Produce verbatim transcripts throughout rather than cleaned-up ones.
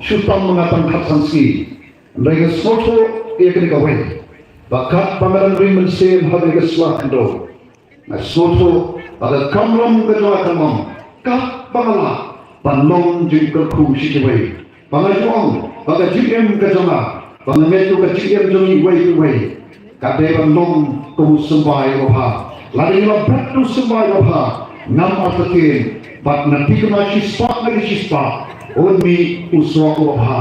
shu tam ma nga tang khatsan sngi. Hynrei nga sngewthuh ïa kane kawei, ba katba nga dang ring mynsiem ha kane ka sla khyndew, nga sngewthuh ba ka kamram ka jong nga ka long katba nga lah ban long jingkyrkhu sha kiwei. Ba nga ju ong ba ka jingim ka jong nga, ba nga ngeit ruh ka jingim jong iwei pa iwei, ka dei ban long kum u symbai uba bha. Lada ngi la bret u symbai uba bha, ngam artatien, bad nga thikna shispah na ki shispah, un mih u soh uba bha.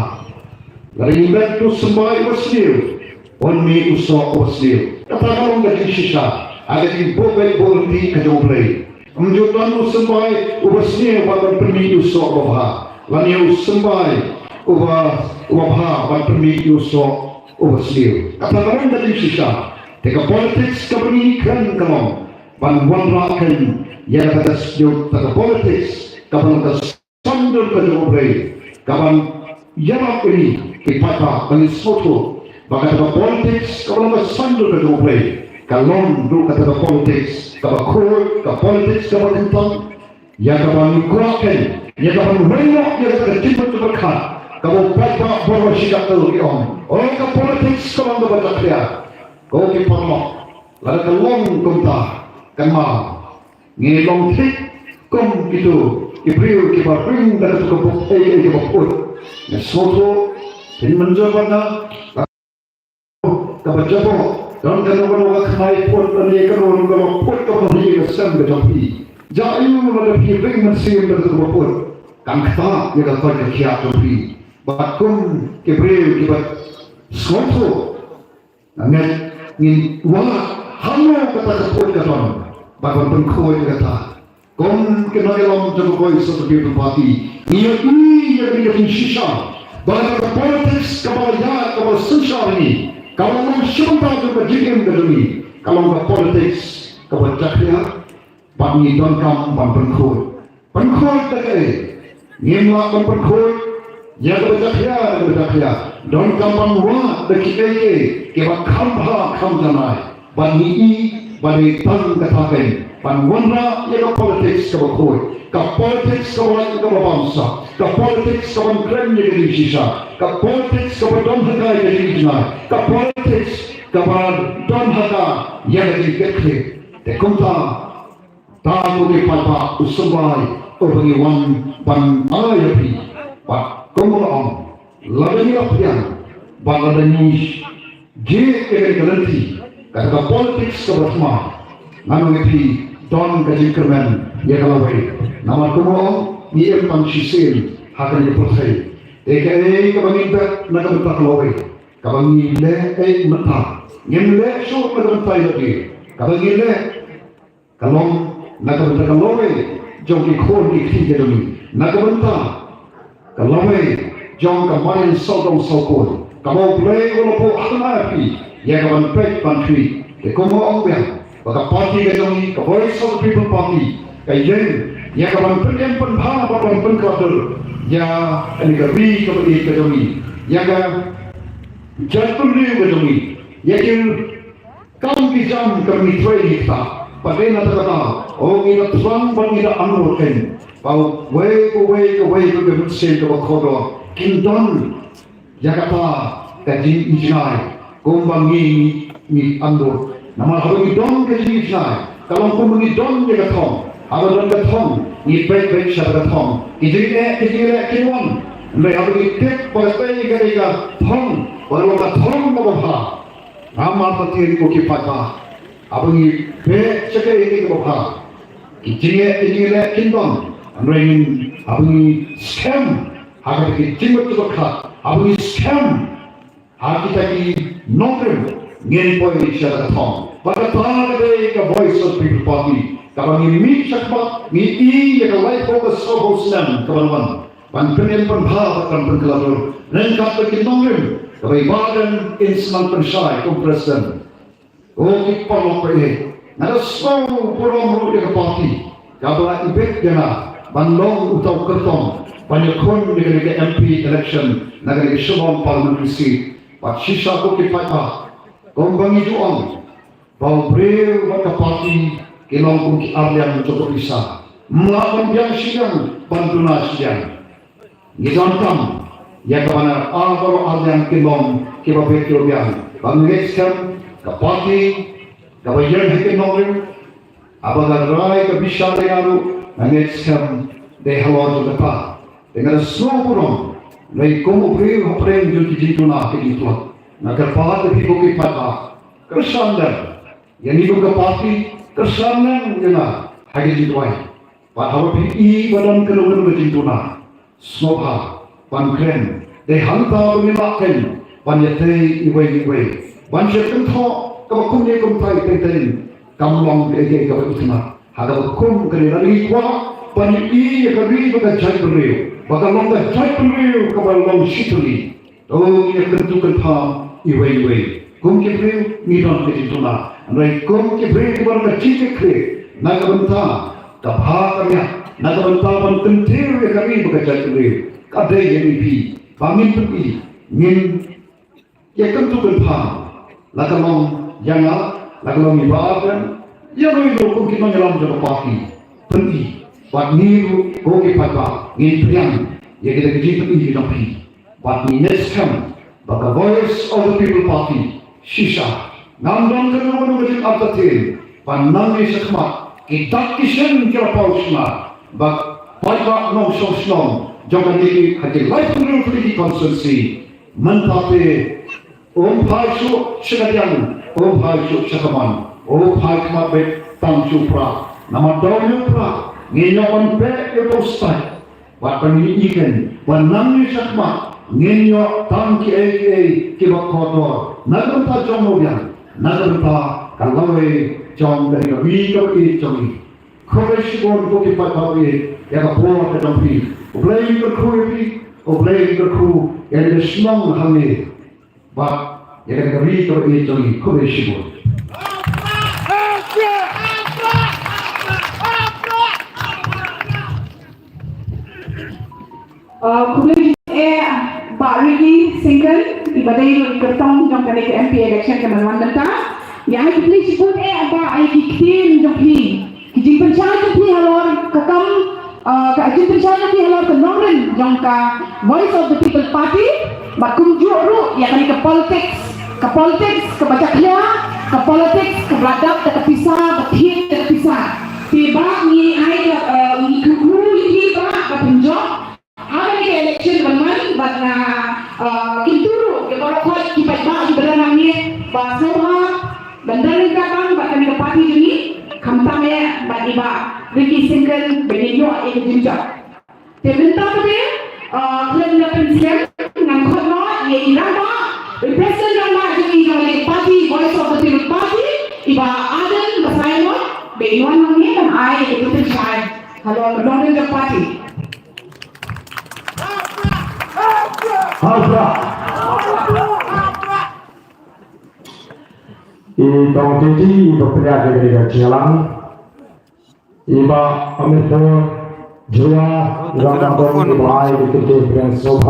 Lada ngi bret u symbai uba sniew, un mih u soh uba sniew. Kata ka long ka jingshisha ha ka jingbuh beit buh lynti ka jong U Blei. Ym ju don u symbai uba sniew bad ban pynmih ïa u soh uba bha, lane u symbai uba, uba bha ban pynmih ïa u soh uba sniew. Kata ka long ka jingshisha. Te ka politics kaba ngi kren ka long ban wanrah keiñ ïa kata ka sdang, kata ka politics kaba long ka sandor ka jong U Blei, kaban ïarap ïa ngi ki paidbah ba ngin sngewthuh ba kata ka politics kaba long ka sandor ka jong U Blei ka long ruh kata ka politics kaba khuid, ka politics kaba kyntang, ïa kaban kwah keiñ, ïa kaban weng noh ïa kata ka jingmut jingpyrkhat kaba u paidbah baroh shi katto ki ong, oh, ka politics ka long kaba jakhlia. Ko ki paralok, lada ka long kumta, kynmaw, ngi long thik kum kito ki briew kiba ring da kata ka bup ei ei kaba pyut. Nga sngewthuh phin mynjur bad nga, kaba jaboh, don kano kano ka khnai pyut, don ïa kano kano kaba pyut kaba ri ka sem ka jong phi. Jia aiu lada phi ring mynsiem da kata kaba pyut, kan ktah ïa ka koit ka khiah jong phi. Bad kum ki briew kiba sngewthuh, nga ngeit ngin wad hangno kata ka pyut ka don bad ban pynkhuid ïa kata. Kum ki nongïalam jong ka Voice of the People Party, ngi ïohi ïa kane ka jingshisha ba kata ka politics kaba la ïaid, kaba la synshar ïa ngi, kaba la long sha bynta jong ka jingim ka jong ngi, ka long ka politics kaba jakhlia. Bad ngi donkam ban pynkhuid. Pynkhuid da kaei? Ngim lah ban pynkhuid ïa kaba jakhlia da kaba jakhlia. Donkam ban wad da kiei kiei kiba kham bha kham janai. Bad ngi i ba dei tang kata keiñ ban wanrah ïa ka politics kaba khuid, ka politics kaba lait ïa kaba bamsap, ka politics kaban kren ïa ka jingshisha, ka politics kaba don ha ka ïa ka jingjngai, ka politics kaba don ha ka ïa ka jingkitkhlieh. Te kumta, ta ko ki paidbah, u symbai uba ngi wan ban ai ïa phi, bad kumba nga ong, lada ngi la pdiang bad lada ngi jied ïa kane ka lynti, kata ka politics kaba thma, nga ong ïa phi, don ka jingkyrmen ïa ka lawei. Namar kumba nga ong, ngi im tang shisien ha kane ka pyrthei. Te kaei kaba ngin bet na ka bynta ka lawei? Kaba ngi leh ei mynta, ngim leh shuh na ka bynta ïa lade. Kaba ngi leh ka long na ka bynta ka lawei jong ki khun ki kti ka jong ngi, na ka bynta ka lawei jong ka mariang sawdong sawkun kaba U Blei u la buh ha khmat ïa phi ïa ka ban peit ban khmih. Te kumba nga ong biang ba ka party ka jong ngi, ka Voice of the People Party, ka ïeng ïa ka ban pynim pynbha bad ban pynkhlaiñ dur ïa kane ka ri kaba ïeit ka jong ngi, ïa ka jaitbynriew ka jong ngi, ïa ki kam ki jam kaba ngi trei ngi ktah. Bad dei na kata ka daw, oh, ngi la thrang bad ngi la anmol keiñ ba uwei pa uwei, kawei pa kawei ka mynsiem kaba kordor kin don ïa kata ka jingijngai kumba ngi, ngi, ngi anmol. Namar haba ngi don ka jingijngai, ka long kumba ngi don ïa ka thong. Haba don ka thong, ngi peit peit sha ka thong, ki jingeh ki jingeh kin wan. Hynrei haba ngi tip ba katei ka dei ka thong, ba ka long ka thong kaba bha, ngam artatien ko ki paidbah, haba ngi peit sha kaei kaei kaba bha, ki jingeh ki jingeh kin don. Hynrei ngin, haba ngi skhem ha kata ki jingmut jingpyrkhat, haba ngi skhem ha kita ki nongrim, ngin poi sha ka thong. Bad kata ka dei ka Voice of People Party kaba ngi mih shakhmat, ngi i ïa ka laiphew ka sawphew snem kaban wan, ban pynim pynbha bad ban pynkhlaiñ dur ryngkat bad ki nongrim, kaba i Bah Ardent Insenang Pynshai kum president. Ko ki paralok ba ïeit, nga da sngew burom ruh ïa ka party kaba la ibit ïa nga ban long uta u kyrtong ban ïakhun ïa kane ka M P election na kane ka Shillong Parliamentary Seat. Bad shisha ko ki paidbah, kumba ngi ju ong, ba u briew bad ka party ki long kum ki arliang jong ka pisa. Ym lah ban biang shiliang ban duna shiliang. Ngi donkam Ïa kaba nga ar baroh ar liang kin long kiba bit kiba biang. Ba nga ngeit skhem ka party kaba ïeng ha ki nongrim, haba ka rai ka bishar ïa nga ruh, nga ngeit skhem dei halor jong ka party. Te nga da sngewburom, nga kum u briew hapdeng jong ki jingtuna ki jingtlot. Nga kyrpad ïa phi ko ki paidbah, kyrshan lem ïa ngi kum ka party, kyrshan lem ïa nga ha ki jingduwai. Bad haba phi i ba don kano kano ka jingtuna, sngewbha ban kren. Dei hangta ba ngin lah keiñ ban ïatei iwei iwei, ban sngewthuh kaba kumne kumtai teng teng kam long kaei kaei kaba itynnad. Ha kaba kum kane lada ngi kwah ban ïohi ïa ka ri bad ka jaitbynriew ba ka long ka jaitbynriew kaba long shitylli, to ngin ïa kyntu kynpham iwei iwei. Kum ki briew ngi don ka jingtuna, hynrei kum ki briew kiba don ka jingkitkhlieh na ka bynta ka bha ka miat, na ka bynta ban kyntiew ïa ka ri bad ka jaitbynriew, ka dei ïa ngi phi ba ngin pyni, ngin ïa kyntu kynpham. La ka long ïa nga, la ka long ïa i Bah Ardent, ïa ngi ruh kum ki nongïalam jong ka party, pyni. Bad ngi ruh ko ki paidbah ngin pdiang ïa kita ki jingpyni ki jong phi. Bad ngi ngeit skhem ba ka Voice of the People Party shisha ngam don kano kano ka jingartatien ba nangne shakhmat ki dak ki shin ki la paw shynna. Bad paidbah nongshong shnong jong kane ka ri ha ki laiphew hynriew tylli ki constituency, mynta te um phai shuh sha kadiang, um phai shuh sha kamon, um phai khmat beit tang sha u Prah. Namar da u Prah ngin ïoh ban beh ïa uto u stait. Bad ba ngin ïohi keiñ ba nangne shakhmat ngin ïoh tang kiei kiei kiba kordor na ka bynta jong Mawbiang, na ka bynta ka lawei jong kane ka ri kaba ïeit jong ngi. Khublei shibun ko ki paidbah ïa ka por ka jong phi. U Blei un kyrkhu ïa phi, U Blei un kyrkhu ïa ka shnong hangne. Bad ïa ka ri kaba ïeit jong ngi. Khublei shibun. Uh, khublei eh Bah Ricky Syngkon, i ba dei ruh i kyrtong jong kane ka M P election ka ban wan mynta. Ïa ai khublei shibun eh Bah ïa ki ktien jong phi. Ki jingpynshai jong phi halor ka kam, uh, ka jingpynshai jong phi halor ka nongrim jong ka Voice of the People Party. Bad kumjuh ruh ïa kane ka politics, ka politics kaba jakhlia, ka politics kaba la dap da ka pisa, ba thied da ka pisa. Te Bah ngi ai ka, uh, ngi kyrkhu ïa phi Bah ba pynjop ha kane ka election ban wan, bad nga, uh, kyntu ruh ïa baroh khoit ki paidbah kiba don hangne ba sngewbha ban don ryngkat bad kane ka party jong ngi, khamtam eh bad i Bah Ricky Syngkon ba ngin ïoh ïa ka jingjop. Te mynta pat, uh, khlem da pynskhem, ngan khot noh ïa i rangbah, i president rangbah jong ngi jong ka party Voice of the People Party, i Bah Ardent Basaiawmoit, ba in wan hangne ban ai ïa ka jingpynshai halor ka nongrim jong ka party. Ha u Prah. I tong titi i ba pynïaid ïa ka jingïalang. I Bah Amitbor Jyrwa, i rangbah dong, i ba ai ïa ka jingpynïaid sngewbha.